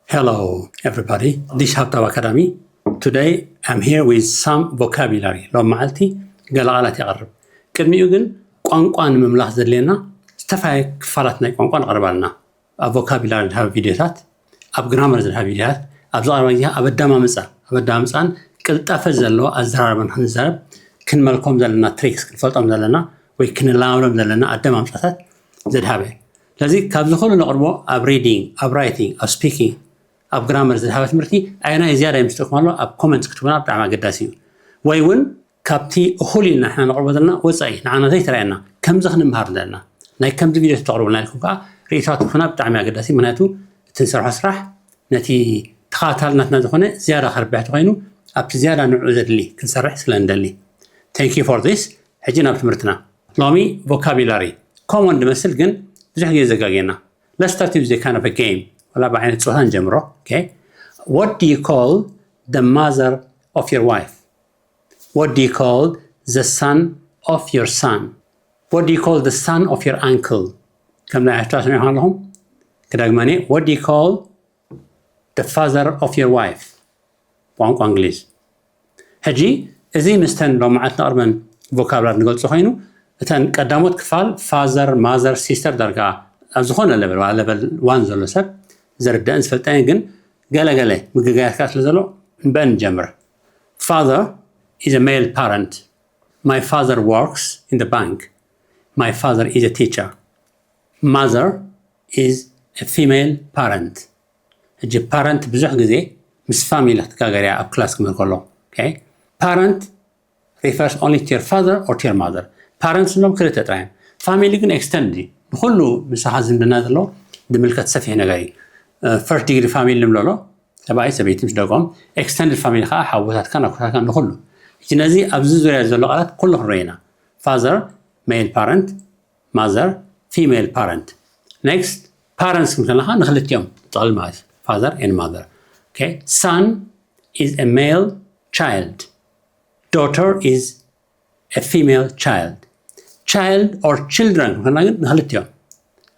Hello, everybody. This is Habtab Academy. Today, I'm here with some vocabulary. ሎም መዓልቲ ገለ ቃላት የቕርብ። ቅድሚኡ ግን ቋንቋ ንምምላኽ ዘድልየና ዝተፈላለዩ ክፋላት ናይ ቋንቋ ንቐርብ ኣለና። ኣብ ቮካቡላሪ ዝድሃብ ቪድዮታት፣ ኣብ ግራመር ዝድሃብ ቪድዮታት፣ ኣብ ዝቐረበ ግዜ ኣብ ኣዳማምፃ፣ ኣብ ኣዳማምፃን ቅልጣፈ ዘለዎ ኣዘራርባን ክንዛረብ ክንመልኮም ዘለና ትሪክስ ክንፈልጦም ዘለና ወይ ክንለማመዶም ዘለና ኣደማምፃታት ዘድሃበ። ስለዚ ካብዚ ኩሉ ነቕርቦ ኣብ ሪዲንግ፣ ኣብ ራይቲንግ፣ ኣብ ስፒኪንግ፣ ኣብ ግራመር ዝድሃበ ትምህርቲ ኣየናይ ዝያዳ እዩ ምስ ትጠቅሙ ኣሎ ኣብ ኮመንት ክትቡና ብጣዕሚ ኣገዳሲ እዩ። ወይ እውን ካብቲ እኹል ኢልና ንሕና ነቕርቦ ዘለና ወፃኢ ንዓና ዘይተረኣየና ከምዚ ክንምሃር ዘለና ናይ ከምዚ ቪድዮ ተቕርቡልና ኢልኩም ከዓ ርእይቶትኩምና ብጣዕሚ ኣገዳሲ፣ ምክንያቱ እቲ ንሰርሖ ስራሕ ነቲ ተኸታታሊ ናትና ዝኾነ ዝያዳ ከርብሕ ተኮይኑ ኣብቲ ዝያዳ ንዕኡ ዘድሊ ክንሰርሕ ስለ እንደሊ። Thank you for this. ሕጂ ናብ ትምህርትና። ሎሚ ቮካቡላሪ ኮመን ድመስል ግን ብዙሕ ግዜ ዘጋግየና። Let's start with a kind of a game. ወላ ብዓይነት ፀወታ ንጀምሮ። Okay. What do you call the mother of your wife? What do you call the son of your son? What do you call the son of your uncle? ከም ናይ ኣሽታ ስሚዕኹም ኣለኹም። ክደግመኒ። What do you call the father of your wife? ብቋንቋ እንግሊዝ። ሕጂ እዚ ምስተን ሎም መዓልቲ ንቕርበን ቮካብላር ንገልጾ ኮይኑ እተን ቀዳሞት ክፋል ፋዘር፣ ማዘር፣ ሲስተር ዳርጋ ኣብ ዝኾነ ለቨል ዋ ለቨል ዋን ዘሎ ሰብ ዝርደእን ዝፈልጠን ግን ገለገለ ምግጋያት ከዓ ስለ ዘሎ ንበን ንጀምር። Father is a male parent. My father works in the bank. My father is a teacher. Mother is a female parent. ሕጂ ፓረንት ብዙሕ ግዜ ምስ ፋሚሊ ክትጋገር እያ ኣብ ክላስ ክምህር ከሎ። Parent refers only to your father or to your mother. ፓረንትስ እንብሎም ክልተ ጥራይ እዮም። ፋሚሊ ግን ኤክስተንድ እዩ፣ ንኩሉ ምሳኻ ዝምድና ዘለዎ ዝምልከት ሰፊሕ ነገር እዩ። ፈርስት ዲግሪ ፋሚሊ ንብሎ ኣሎ፣ ሰብኣይ ሰበይቲ ምስ ደቆም። ኤክስተንድድ ፋሚሊ ከዓ ሓወታትካ ናኩታትካ ንኩሉ። ሕጂ ነዚ ኣብዚ ዙርያ ዘሎ ቃላት ኩሉ ክንረኢና። ፋዘር፣ ሜል ፓረንት፣ ማዘር፣ ፊሜል ፓረንት። ኔክስት ፓረንትስ ክንብል ከለካ ንክልቲኦም ጥቕል ማለት እዩ። Father and mother. Okay. Son is a male child. Daughter is a female child. Child or children ክንብል ከለና ግን ንክልቲኦም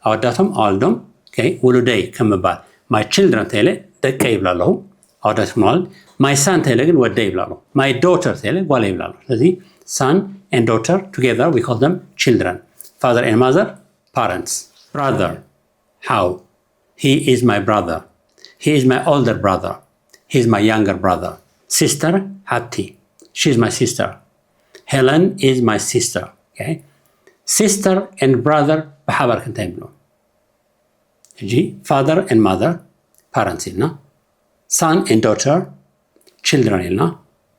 ኣወዳቶም ኣዋልዶም። Okay. ውሉደይ ከም ምባል። My children ተይለ ደቀይ ይብላ ኣለኹ። ኣወዳት ምናል። My son ተይለ ግን ወደይ ይብላ ኣለኹ። My daughter ተይለ ጓለይ ይብላ ኣለኹ። ስለዚ son and daughter together we call them children. Father and mother, parents. Brother, ሓው። He is my brother. He is my older brother. He is my younger brother. Sister, ሓብቲ። She is my sister. Helen is my sister. Okay. Sister and brother ብሓባር ክንታይ ንብሎም? ሕጂ father and mother, parents ኢልና። Son and daughter, children ኢልና።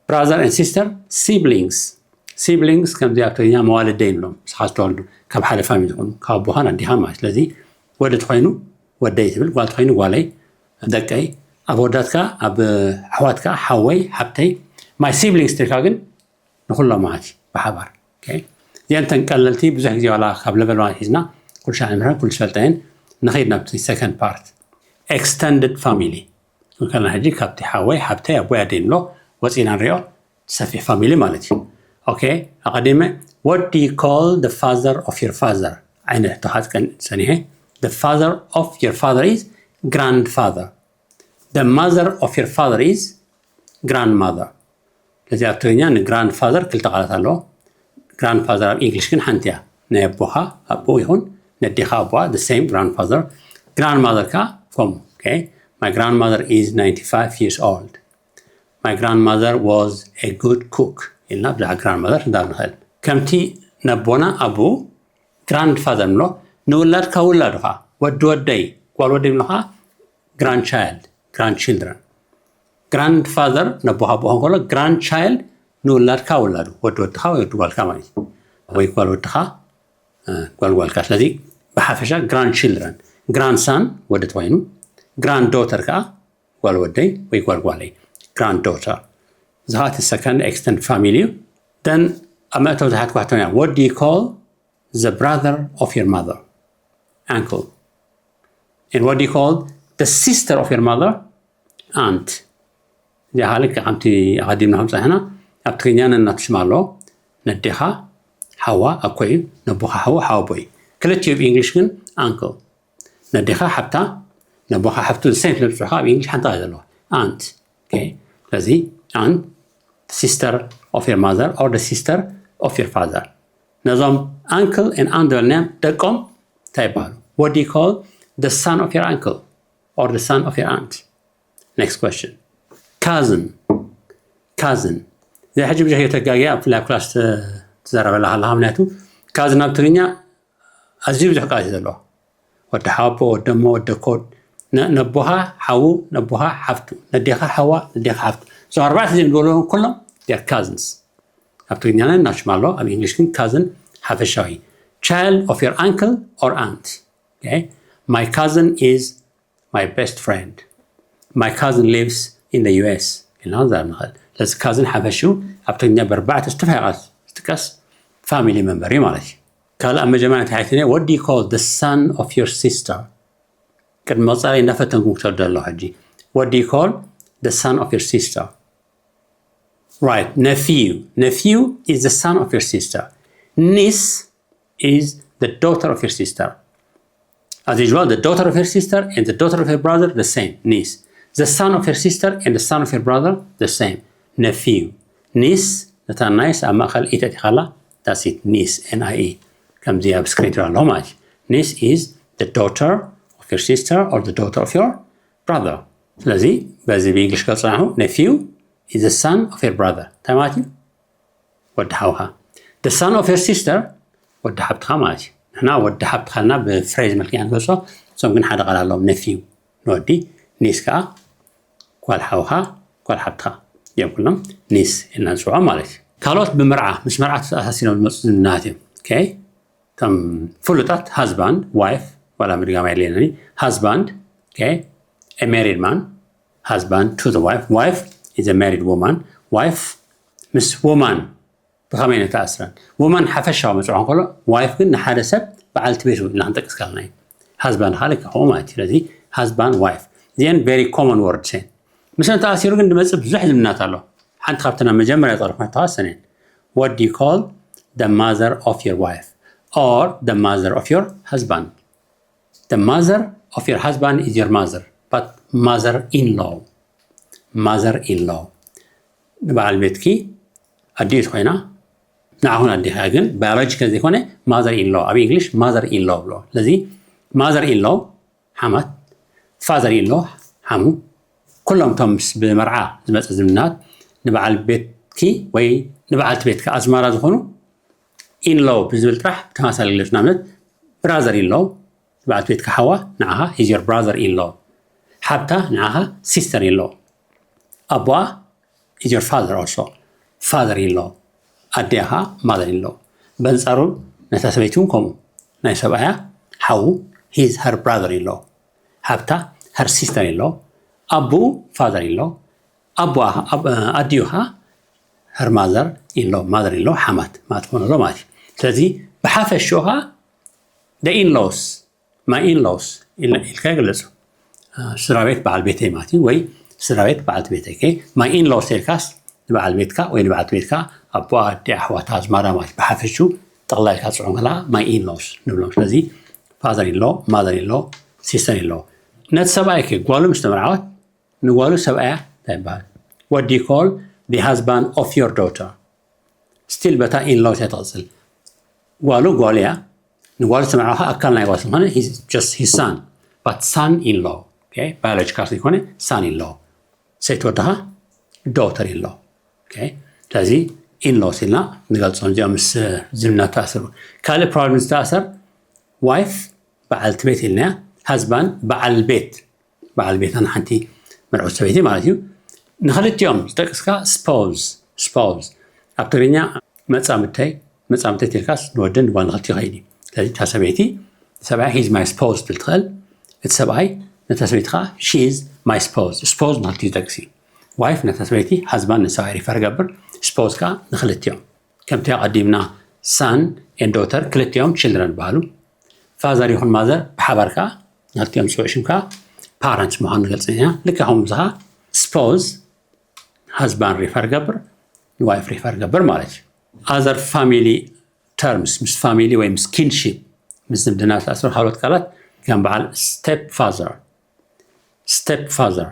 Brother and sister, siblings. Siblings ከምዚ ኣብ ትግርኛ መዋልደይ ንብሎም፣ ንስኻ ዝተወልዱ ካብ ሓደ ፋሚሊ ዝኾኑ፣ ካብ ኣቦኻን ኣዴኻን ማለት። ስለዚ ወዲ ተኾይኑ ወደይ ትብል፣ ጓል ተኾይኑ ጓለይ፣ ደቀይ። ኣብ ኣወዳት ከዓ፣ ኣብ ኣሕዋት ከዓ ሓወይ፣ ሓብተይ። My siblings ትብል ከኣ ግን ንኩሎም ማለት እዩ ብሓባር። Okay? እዚአን ተን ቀለልቲ ብዙሕ ግዜ ዋላ ካብ ለቨል ዋን ሒዝና ኩሉ ሻዕ ንምሕረን ኩሉ ዝፈልጠየን። ንኸይድ ናብቲ ሰከንድ ፓርት። ኤክስተንድድ ፋሚሊ። ከና ሕጂ ካብቲ ሓወይ፣ ሓብተይ፣ ኣቦይ፣ ኣደይ ንብሎ ወፂና ንሪኦ ሰፊሕ ፋሚሊ ማለት እዩ። Okay? ኣቐዲመ what do you call the father of your father? ዓይነት ተኻጥቀን ሰኒሐ። The father of your father is grandfather. The mother of your father is grandmother. ስለዚ ኣብ ትግርኛ ንግራንድፋዘር ክልተ ቃላት ኣለዎ። ግራንድፋዘር ኣብ ኢንግሊሽ ግን ሓንቲ እያ። ናይ ኣቦኻ ኣቦ ይኹን ነዴኻ ኣቦኣ the same grandfather። ግራንድማዘር ከኣ ከምኡ። Okay? My grandmother is ninety-five years old. My grandmother was a good cook ኢልና ብዛዕባ ግራንድማዘር ክንዛረብ ንኽእል። ከምቲ ነቦና ኣብኡ ግራንድፋዘር ንብሎ፣ ንውላድካ ውላዱ ኸዓ፣ ወዲ ወደይ፣ ጓል ወደይ ንብሎ ኸዓ ግራንድቻይልድ፣ ግራንድቺልድረን። ግራንድፋዘር ነቦኻ ኣቦ ክኸውን ከሎ፣ ግራንድቻይልድ ንውላድካ ውላዱ፣ ወዲ ወድኻ ወይ ወዲ ጓልካ ማለት እዩ። ወይ ጓል ወድኻ፣ እ፣ ጓል ጓልካ። ስለዚ ብሓፈሻ ግራንድቺልድረን፣ ግራንድሳን ወዲ ተኾይኑ፣ ግራንድ ዶተር ከኣ ጓል ወደይ ወይ ጓል ጓለይ፣ ግራንድ ዶተር። እዚ ኸኣ እቲ ሰከንድ ኤክስተንድ ፋሚሊ እዩ። Then ኣብ መእተዊ ዝሓትኳ ሕቶ እያ፣ what do you call the brother of your mother? Uncle. And what do you call the sister of your mother? Aunt. እዚኣ ኸኣ ልክዕ ከምቲ ኣቐዲምና ከም ጸኒሕና ኣብ ትግርኛ ነናቱ ሽም ኣለዎ። ነዴኻ ሓዋ ኣኮ እዩ፣ ነቦኻ ሓዉ ሓወቦ እዩ። ክልቲኡ ብኢንግሊሽ ግን ኣንክል። ነዴኻ ሓብታ፣ ነቦኻ ሓፍቱ the same ስለ ዝፅውዕኻ ኣብ English ሓንቲ ቃል ዘለዋ aunt። Okay? ስለዚ aunt, sister of your mother or the sister of your father። ነዞም uncle and aunt ዝበልናዮም ደቆም እንታይ ይበሃሉ? What do you call the son of your uncle or the son of your aunt? Next question. Cousin. Cousin. እዚ ሕጂ ብዙሕ የተጋግያ ኣብ ፍላይ ክላስ ትዘረበላ ከለኻ፣ ምክንያቱ cousin ኣብ ትግርኛ ኣዝዩ ብዙሕ ቃላት እዩ ዘለዎ። ወዲ ሓወቦ፣ ወዲ ኣሞ፣ ወዲ ኣኮ፣ ነ- ነቦኻ ሓዉ፣ ነቦኻ ሓፍቱ፣ ነዴኻ ሓዋ፣ ነዴኻ ሓፍቱ። እዞም ኣርባዕተ እዚኦም ዝበልዎም ኩሎም they are cousins። ኣብ ትግርኛና ናሽማሎ፣ ኣብ English ግን cousin ሓፈሻዊ። Child of your uncle or aunt. Okay? My cousin is my best friend. My cousin lives in the U S ኢልና ክንዛረብ ንኽእል። ስለዚ cousin ሓፈሽኡ ኣብ ትግርኛ ብኣርባዕተ ዝተፈላለዩ ቃላት ዝጥቀስ family member እዩ ማለት እዩ። ካልእ ኣብ መጀመርያ እንታይ ሓቲተዮ? What do you call the son of your sister? ቅድሚ ምቕጻለይ እናፈተንኩም ክተርድኡ ኣለኹ ሕጂ። What do you call the son of your sister? Right, nephew. Nephew is the son of your sister. Niece is the daughter of your sister. As usual, the daughter of your sister and the daughter of your brother, the same, niece. The son of your sister and the son of your brother, the same, nephew. Niece፣ ነታ niece ኣብ ማእኸል E ተቲኻላ፣ that's it, niece, N I E። ከምዚ ኣብ screen ትረኣ ኣለኹ ማለት እዩ። Niece is the daughter of your sister or the daughter of your brother. ስለዚ በዚ ብ English ገልጽ ንኹ፣ nephew is the son of your brother። እንታይ ማለት እዩ? ወዲ ሓውኻ። The son of your sister፣ ወዲ ሓብትኻ ማለት እዩ። ንሕና ወዲ ሓብትኻ ኢልና ብ phrase መልክዕ ኢና ንገልጾ፣ እሶም ግን ሓደ ቃል ኣለዎም፣ nephew ንወዲ፣ niece ከኣ ጓል ሓውኻ፣ ጓል ሓብትኻ እዮም። ኩሎም niece ኢልና ንጽውዖም ማለት እዩ። ካልኦት ብመርዓ፣ ምስ መርዓ ተኣሳሲሮም ዝመጹ ዝምድናታት እዮም። Okay? ከም ፍሉጣት husband, wife፣ ዋላ ምድጋም የድልየናን እዩ። Husband, okay? A married man, husband to the wife. Wife is a married woman. Wife ምስ woman ብኸመይ ነተኣስረን? Woman ሓፈሻዊ መጽውዒ እንከሎ፣ wife ግን ንሓደ ሰብ በዓልቲ ቤቱ ኢልና ክንጠቅስ ከለና እዩ። Husband ካልእ ከምኡ ማለት እዩ። ስለዚ husband, wife እዚአን very common words እየን። ምስአን ተኣሲሩ ግን ዝመጽእ ብዙሕ ዝምድናታት ኣሎ። ሓንቲ ካብተን ኣብ መጀመርያ ዝቐረብኩ ሕቶታት እሰን እየን። What do you call the mother of your wife or the mother of your husband? The mother of your husband is your mother, but mother in law. Mother in law ንበዓል ቤትኪ ኣዲኡ ኮይና፣ ንዓኹን ኣዲኻ ግን biological ዘይኮነ mother in law፣ ኣብ English mother in law ብሎ። ስለዚ mother in law ሓማት፣ father in law ሓሙ፣ ኩሎም እቶም ምስ ብመርዓ ዝመጸ ዝምድናታት ንበዓል ቤትኪ ወይ ንበዓልቲ ቤትካ ኣዝማራ ዝኾኑ in law ብዝብል ጥራሕ ብተመሳሳሊ ግለጽ። ንኣብነት brother in law፣ በዓልቲ ቤትካ ሓዋ ንዓኻ he's your brother in law። ሓብታ ንዓኻ sister in law። ኣቦኣ is your father also, father in law። ኣዲኣ ኸዓ mother in law። በንጻሩ ነታ ሰበይቲ እውን ከምኡ። ናይ ሰብኣያ ሓዉ he's her brother in law። ሓብታ her sister in law። ኣቦኡ father in law። ኣቦኣ፣ ኣብ-፣ ኣዲኡ ኸዓ her mother in law፣ mother in law ሓማት ማለት ክኾነሎ ማለት እዩ። ስለዚ ብሓፈሽኡ ኸዓ the in-laws፣ my in-laws ኢል-፣ ኢልካ ይግለጹ። እ፣ ስድራ ቤት በዓል ቤተይ ማለት እዩ፣ ወይ ስድራ ቤት በዓልቲ ቤተይ። ኦኬ? My in-laws ኢልካስ ንበዓል ቤትካ ወይ ንበዓልቲ ቤትካ፣ ኣቦ፣ ኣዲ፣ ኣሕዋት፣ ኣዝማዳ ማለት ብሓፈሽኡ ጠቕላልካ ትጽውዖም ከለኻ my in-laws ንብሎም። ስለዚ father in law፣ mother in law፣ sister in law። ነቲ ሰብኣይ ከ ጓሉ ምስ ተመርዓወት ንጓሉ ሰብኣያ እንታይ ይበሃል? What do you call the husband of your daughter? Still በታ in-laws እያ ትቕጽል። ጓሉ ጓሉ እያ። ንጓሉ ዝተመርዓወ ኣካል ናይ ጓል ስለዝኾነ he's just his son። But son in law፣ okay? Biological ዘይኮነ son in law። ሰይቲ ወድኻ daughter in law። Okay? ስለዚ in-laws ኢልና ንገልጾም እዚኦም ምስ ዝምድና ተኣሰሩ። ካልእ problem ዝተኣሰር wife በዓልቲ ቤት ኢልናያ፣ husband በዓል ቤት፣ በዓል ቤታ ንሓንቲ መርዑት ሰበይቲ ማለት እዩ። ንኽልቲኦም ዝጠቅስካ spouse፣ spouse ኣብ ትግርኛ መጻምድተይ፣ መጻምድተይ ተልካስ ንወድን ንጓል ንኽልቲኡ ይኸይድ እዩ። ስለዚ እታ ሰበይቲ ሰብኣይ he's my spouse ትብል ትኽእል፣ እቲ ሰብኣይ ነታ ሰበይቲ ከዓ she's my spouse። Spouse ንኽልቲኡ ዝጠቅስ እዩ። Wife ነታ ሰበይቲ፣ husband ንሰብኣይ refer ገብር፣ spouse ከዓ ንኽልቲኦም። ከምቲ ኣቐዲምና son and daughter ክልቲኦም children ይበሃሉ። Father ይኹን mother ብሓባር ከዓ ንክልቲኦም ዝፅውዕ ሽም ከዓ parents ምዃኑ ንገልፅ ኢና። ልክዕ ከምኡ ዝኻ spouse husband refer ገብር፣ wife refer ገብር ማለት እዩ። Other family terms፣ ምስ family ወይ ምስ kinship፣ ምስ ዝምድና ዝተኣሰሩ ካልኦት ቃላት ከም በዓል step father፣ stepfather.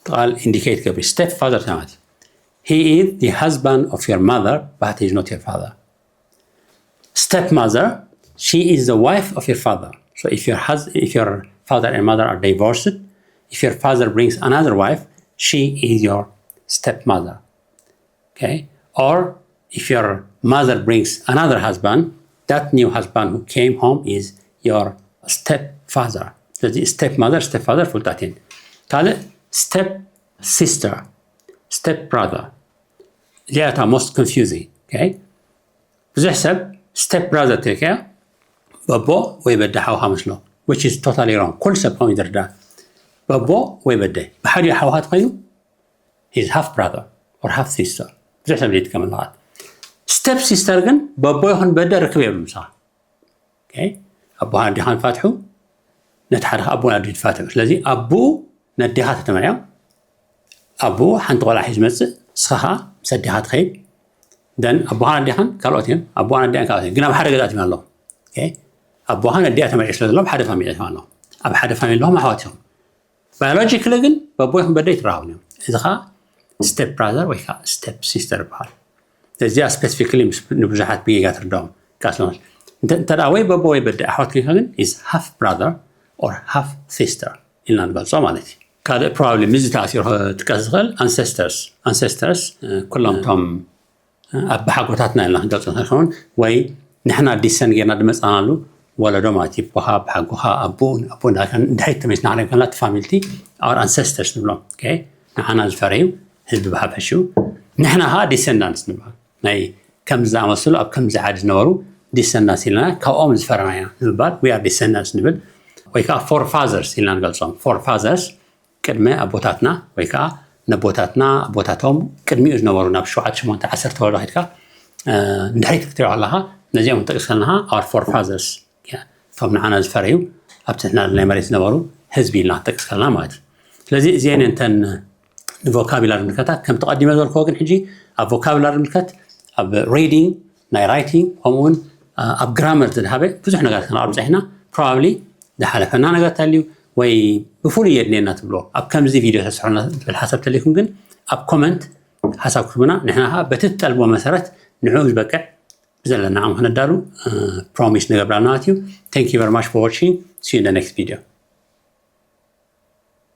ቃል indicate ገብሪ stepfather ማለት he is the husband of your mother, but he is not your father. Stepmother, she is the wife of your father. So if your hus- if your father and mother are divorced, if your father brings another wife, she is your stepmother. Okay? Or if your mother brings another husband, that new husband who came home is your stepfather. ስለዚ stepmother, stepfather ፍልጣት እየን። ካልእ step sister, step brother። እዚኣ እታ most confusing። Okay? ብዙሕ ሰብ step brother ተልካዮ በቦ ወይ በደ ሓውካ መስሎ፣ which is totally wrong። ኩሉ ሰብ ከምኡ ይርዳ። በቦ ወይ በደ ብሓዲኡ ሓውካ ተኮይኑ he's half brother or half sister። ብዙሕ ሰብ ዘይጥቀመሉ ቃል። Step sister ግን በቦ ይኹን በደ ርክብ የብሉ ምሳኻ። Okay? ኣቦኻ ኣዴኻን ፋትሑ ነቲ ሓደ ኣቦን ኣዴን ፋትሑ። ስለዚ ኣቦኡ ነዴኻ ተተመርያ፣ ኣቦኡ ሓንቲ ቆልዓ ሒዙ መጽእ፣ ንስኻ ከዓ ምስ ኣዴኻ ትኸይድ። ደን ኣቦኻን ኣዴኻን ካልኦት እዮም፣ ኣቦኻን ኣዴኻን ካልኦት እዮም፣ ግን ኣብ ሓደ ገዛ ኣትዮም ኣለዉ። Okay? ኣቦኻን ኣዴኻ ተመርያ ስለ ዘለዉ ኣብ ሓደ ፋሚሊ ኣትዮም ኣለዉ። ኣብ ሓደ ፋሚሊ ኣለኹም ኣሕዋት ኢኹም። ባዮሎጂካሊ ግን በቦ ይኹን በደ ኣይትራኸቡን እዮም። እዚ ከዓ step brother ወይ ከዓ step sister ይበሃል። እዚኣ specifically ምስ ንብዙሓት ብጌጋ ትርዳኦም። ካስኖስ እንተ እንተ ደኣ ወይ በቦ ወይ በደ ኣሕዋት ኮይንካ ግን is half brother or half sister ኢልና ንገልጾ ማለት እዩ። ካልእ probably ምስዚ ተኣሲሩ ክጥቀስ ዝኽእል ancestors። Ancestors ኩሎም እቶም ኣቦሓጎታትና ኢልና ክንገልጾ ንኽእል። ወይ ንሕና descend ጌርና ዝመጻናሉ ወለዶ ማለት እዩ። ኣቦኻ፣ ኣቦሓጎኻ፣ ኣቦኡ፣ ኣቦ እንዳልካ እንድሕሪት ተመሊስና ክንርኢ ከለና እቲ ፋሚሊ እቲ our ancestors ንብሎም። Okay? ንዓና ዝፈረዩ ህዝቢ ብሓፈሽኡ። ንሕና ከዓ descendants ንብሃል። ናይ ከምዚ ዝኣመሰሉ ኣብ ከምዚ ዓዲ ዝነበሩ descendants ኢልና ካብኦም ዝፈረናያ ንምባል we are descendants ንብል። ወይ ከዓ forefathers ኢልና ንገልጾም። Forefathers ቅድሚ ኣቦታትና ወይ ከዓ ነቦታትና ኣቦታቶም ቅድሚኡ ዝነበሩ ናብ ሸውዓተ ሸሞንተ ዓሰርተ ወለዶ ከድካ፣ እ፣ ንድሕሪት ክትሪኦ ከለኻ ነዚኦም ክንጠቅስ ከለና our forefathers እያ። እቶም ንዓና ዝፈረዩ ኣብ ትሕትና ናይ መሬት ዝነበሩ ህዝቢ ኢልና ክንጠቅስ ከለና ማለት እዩ። ስለዚ እዚአን እንተን ንቮካቡላሪ ንምልከታ ከም ተቐዲመ ዝበልክዎ ግን ሕጂ ኣብ ቮካቡላሪ ንምልከት ኣብ ሪዲንግ ናይ ራይቲንግ ከምኡ እውን እ፣ ኣብ ግራመር ዝድሃበ ብዙሕ ነገራት ክንቐርብ ጸኒሕና። Probably ዝሓለፈና ነገር ተልዩ ወይ ብፍሉይ የድልየና ትብሎ ኣብ ከምዚ ቪድዮ ተስርሑና ትብል ሓሳብ ተልይኩም ግን ኣብ ኮመንት ሓሳብ ክትቡና ንሕና ከዓ በቲ ትጠልብዎ መሰረት ንዕኡ ዝበቅዕ ብዘለና ዓቕሚ ክነዳሉ ፕሮሚስ ንገብር ኣለና ማለት እዩ። Thank you very much for watching. See you in the next video.